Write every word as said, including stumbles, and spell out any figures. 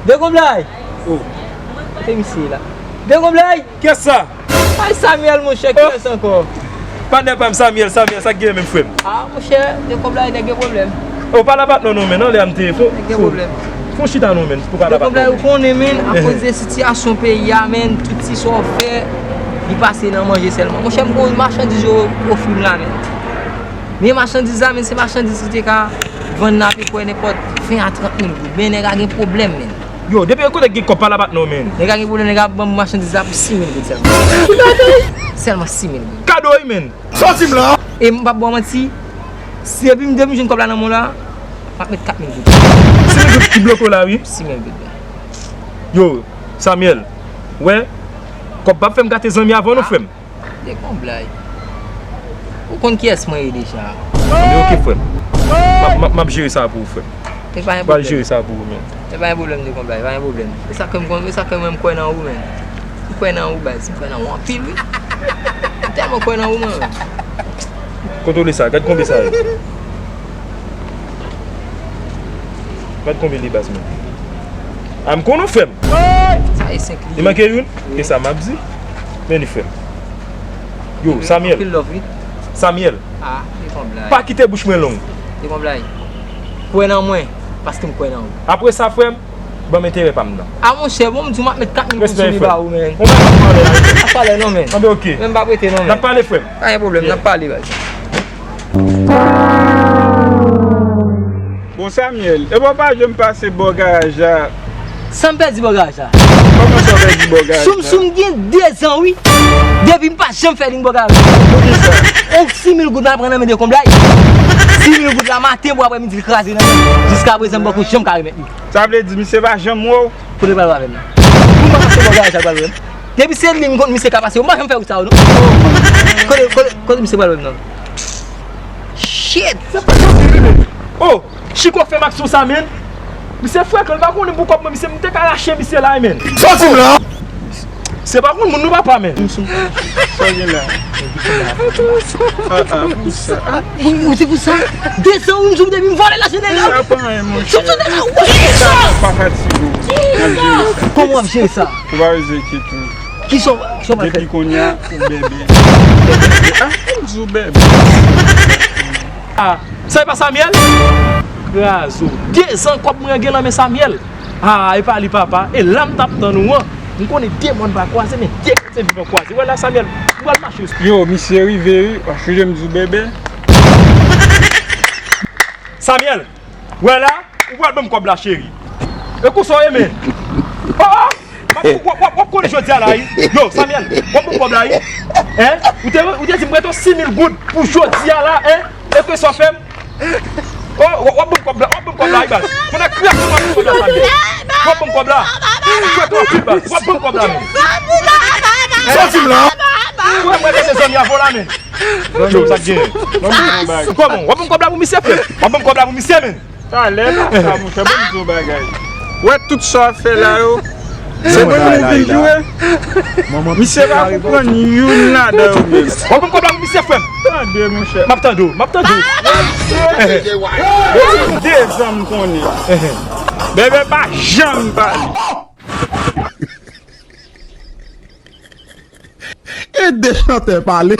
Dekonblay! Oh. Kote misye la? Dekonblay! Kiyès sa? Ay, Samuel, monchè, kiyès ankò? Patnè pa m, Samuel, Samuel, sa k gen menm, frè m? Ah, monchè, Dekonblay, nèg gen pwoblèm. Oh, pale a patnè w non, men, anlè a m te fon. Nèg gen pwoblèm. Fon chita non, men, pou pale a patnè w. Dekonblay, ou konnen, men, akoz de sitiyasyon peyi a, men, tout ti sa w fè, li pase nan manje sèlman. Monchè, m gon machandiz yo ofri m la, men. Men machandiz la, men, se machandiz ki te ka vann nan apeprè nenpòt ven a trant mil goud. Men nèg la gen pwoblèm, men. Yo, depi kote gen kòb, pale a patnè w, men. Nèg la gen pwoblèm, nèg la ban m machandiz la pou sis mil goud sèlman. Ki bagay? Sèlman sis mil goud. Kado wi, men. Sòti m la. E m p ap ba w manti, si depi m, depi m jwenn kòb la nan men w la, m ap met kat mil goud. Sis mil goud ki bloke w la, wi. Sis mil goud, men. Yo, Samuel, wè, kòb p ap fè m gate zanmi avè w non, frè m. Dekonblay. Ou konn kiyès mwen ye deja. Anben, oke, frè m. M ap, m ap, m ap jere sa pou ou, frè m. E pa yon pwoblèm. M pral jere sa pou ou, men. E pa yon pwoblèm, Dekonblay, pa yon pwoblèm. E sa ke m konn, e sa ke mwen m kwè nan ou, men. M kwè nan ou, baz. M kwè nan ou anpil, wi. M tèlman kwè nan ou, mwen, men. Kontwole sa, gad konbyen sa ye. Gad konbyen li, baz, men. A, m konnen w, frè m. Sa e senk li. Li manke youn? Wi. E sa m ap di. Men li, frè m. Yo, Samuel. Anpil love, wi. Samuel. Ah, Dekonblay. Pa kite bouch mwen long. Dekonblay. Kwè nan mwen, paske m kwè nan ou. Apre sa, frè m, ban m enterè pa m nan. Ah, monchè, bon, m di w m ap met kat mil goud sou li ba ou, men. Respè, frè m. Bon, men, n ap pale la. N ap pale non, men. Anben, oke. Men m pa prete non, men. N ap pale, frè m. Pa gen pwoblèm, n ap pale, baz. Bon, Samuel, epi w pa janm pase bò garaj la. Sa m pèdi bò garaj la? Kòman sa w pèdi bò garaj la? Soum, soum gen de zan, wi. Depi m pa janm fè liy bò garaj la. Poukisa? On sis mil goud m al pran nan men Dekonblay. Sis mil goud la maten pou aprè midi l kraze nan men m. Jiskaprezan m poko janm ka remèt li. Sa vle di misye pa janm wè w? Kote l pral wè avè m nan? Pou m pa pase bò garaj la, l pral wè m. Depi se li m konn misye ka pase, m pa janm fè wout sa yo, non. Kote, kote, kote misye pral wè m nan? Shit! Oh! Chiko fè m ak sou sa, men. Misye frekan, li pa konnen pou kòb mwen, misye, m te ka rache misye la, men. Sòti m la! Se pa konn moun nou papa, men. Sa w gen la? Ah, ah, pou sa. Ah, ou, ou se pou sa? De zan, wi, m sou depi m vòlè lajan nèg la. Sa pa anyen, monchè. Sou nèg la, wi, sa. Pa fatige w. N ap jere sa. Kòman w ap jere sa? Ou pa bezwen enkyete w. Kisa w, kisa w pral fè? Depi kounye a, ou bèbè. Ah, m di w bèbè. Ah, sa e pa Samuel? Krazo. De zan kòb mwen gen nan men Samuel. Ah, e pa li papa. E la m t ap tann ou an. M konnen de mòn pa kwaze, men de kote vin an kwaze. Wè la, Samuel, m pral mache. Yo, misye rive, wi. Paske jan m di w bèbè. Samuel, wè la, ou pral ban m kòb la, cheri. E konsa w ye, men. Oh, oh! W ap, w ap, w ap, w ap konnen jodi a la, wi. Yo, Samuel, w ap ban m kòb la, wi. Hein? Ou te, ou te di m prete w sis mil goud pou jodi a la, hein? E ke sa w fè m? Oh, w, w ap ban m kòb la, w ap ban m kòb la, wi, baz. Fò nèg kras w ap ban m kòb la, Samuel. W ap ban m kòb la. Ou fè twò anpil, baz. W ap ban m kòb la, men. Sòti m la. Ou wè mwen rete zanmi avè w la, men. Yo, sa k genyen? Kòman? W ap ban m kòb la pou misye, frè? W ap ban m kòb la pou misye, men. Talè la, sa, monchè, bon, m di w bagay. Wè tout sa w ap fè la yo, se pou nou vin joure. Misye pa konprann youn ladan yo menm. W ap ban m kòb la pou misye, frè m. Tande, monchè. M ap tande w, m ap tande w. Depi de zan m konnen. Bèbè pa janm pale. E de chantè pale.